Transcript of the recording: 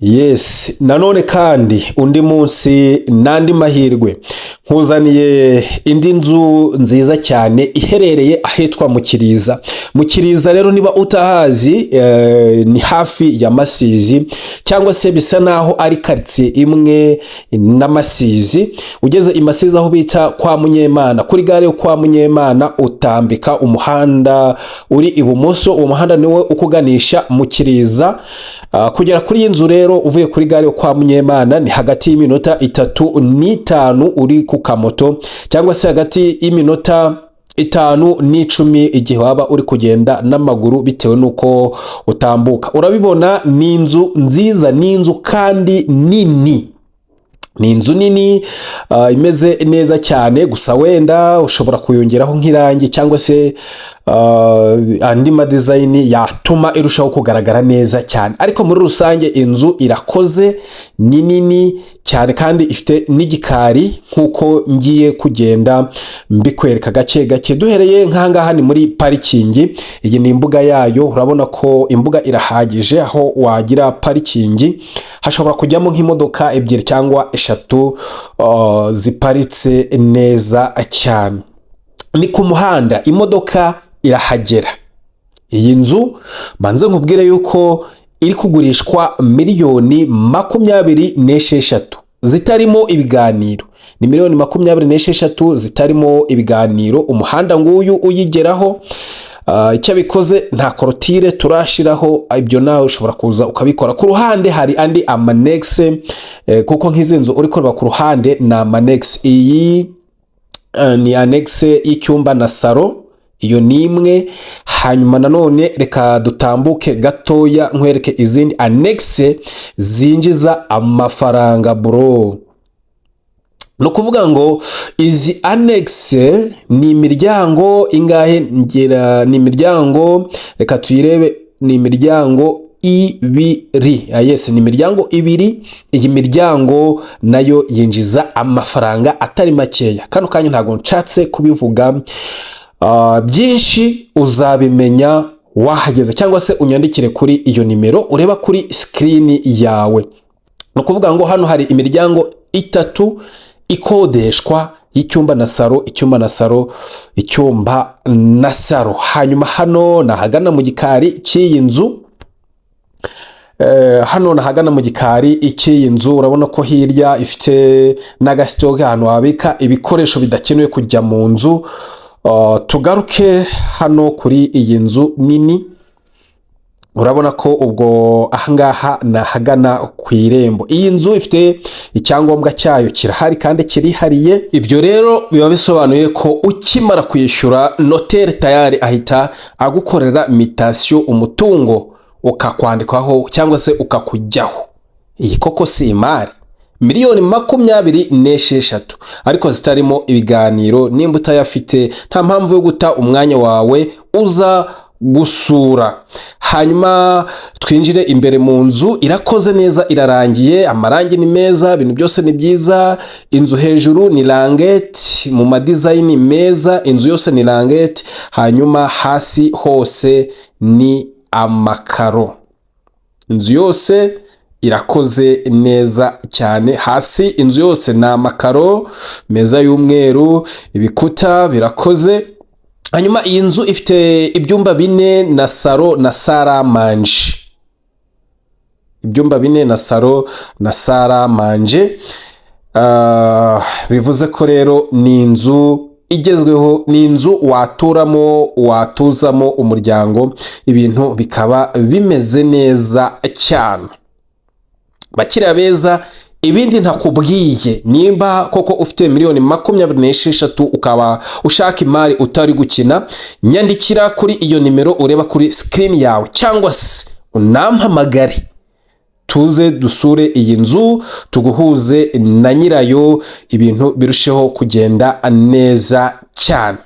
Yes, nanone kandi undi munsi n'andi mahirwe, nkuzaniye indi nzu nziza cyane iherereye ahitwa mu Kiriza. Mu Kiriza rero, niba utahazi, ni hafi ya Masizi, cyangwa se bisa naho ari karitsiye imwe na Masizi. Ugeze i Masizi aho bita kwa Munyemana, kuri gare yo kwa Munyemana, utambika umuhanda uri ibumoso. Uwo muhanda niwo ukuganisha mu Kiriza. Kugera kuri iyi nzu rero uvuye kuri gare yo kwa Munyemana ni hagati y'iminota 3 n'5 uri ku kamoto, cyangwa se hagati y'iminota 5 n'10 igihe waba uri kugenda n'amaguru, bitewe n'uko utambuka. Urabibona, ni inzu nziza, ni inzu kandi nini, ni inzu nini imeze neza cyane. Gusa wenda ushobora kuyongeraho nk'irangi cyangwa se andi ma design yatuma irushaho kugaragara neza cyane, ariko muri rusange inzu irakoze, ni nini cyane kandi ifite n'igikari nk'uko ngiye kugenda mbikwereka gake gake. Duhereye nk'ahangaha ni muri parking. Iyi ni imbuga yayo. Urabona ko imbuga irahagije aho wagira parking, hashobora kujyamo nk'imodoka ebyiri cyangwa eshatu ziparitse neza cyane. Ni ku muhanda, imodoka irahagera. Iyi nzu mbanze nkubwire yuko iri kugurishwa miliyoni 26 zitarimo ibiganiro. Ni miliyoni 26 zitarimo ibiganiro. Umuhanda nguyu uyigeraho. Icyo abikoze, nta clôture turashiraho, ibyo nawe ushobora kuza ukabikora. Ku ruhande hari andi ama annexe, kuko nk'izi nzu uri kureba ku ruhande ni ama annexe. Iyi ni annexe y'icyumba na salon, iyo ni imwe. Hanyuma nanone reka dutambuke gatoya nkwereke izindi annexe zinjiza amafaranga, bro. Ni ukuvuga ngo izi annexe ni imiryango ingahe? Ngira ni imiryango, reka tuyirebe, ni imiryango ibiri. Yes, ni imiryango ibiri. Iyi miryango nayo yinjiza amafaranga atari makeya. Kano kanya ntabwo nshatse kubivuga byinshi, uzabimenya wahageze cyangwa se unyandikire kuri iyo nimero ureba kuri screen yawe. Ni ukuvuga ngo hano hari imiryango itatu ikodeshwa y'icyumba na salon, icyumba na salon, icyumba na salon. Hanyuma hano ni ahagana mu gikari cy'iyi nzu. Hano ni ahagana mu gikari cy'iyi nzu. Urabona ko hirya ifite n'aga stock, ahantu wabika ibikoresho bidakenewe kujya mu nzu. Tugaruke hano kuri iyi nzu nini. Urabona ko ubwo ahangaha ni ahagana ku irembo. Iyi nzu ifite icyangombwa cyayo, kirahari kandi kirihariye. Ibyo rero biba bisobanuye ko ukimara kwishyura noteri, tayari ahita agukorera mutation, umutungo ukakwandikwaho cyangwa se ukakujyaho. Iyi koko si imari? Miliyoni 26 ariko zitarimo ibiganiro. Nimba utayafite, nta mpamvu yo guta umwanya wawe uza gusura. Hanyuma twinjire imbere mu nzu. Irakoze neza, irarangiye, amarangi ni meza, ibintu byose ni byiza. Inzu hejuru ni languette mu ma design meza, inzu yose ni languette. Hanyuma hasi hose ni amakaro. Inzu yose irakoze neza cyane. Hasi inzu yose ni amakaro meza y'umweru, ibikuta birakoze. Hanyuma iyi nzu ifite ibyumba bine na salon na salle à manger, ibyumba bine na salon na salle à manger. Bivuze ko rero ni inzu igezweho, ni inzu waturamo, watuzamo umuryango, ibintu bikaba bimeze neza cyane. Bakiriya beza, ibindi ntakubwiye, nimba koko ufite miliyoni 26 ukaba ushaka imari utari gukina, nyandikira kuri iyo nimero ureba kuri screen yawe, cyangwa se unampamagare, tuze dusure iyi nzu, tuguhuze na nyirayo, ibintu birusheho kugenda neza cyane.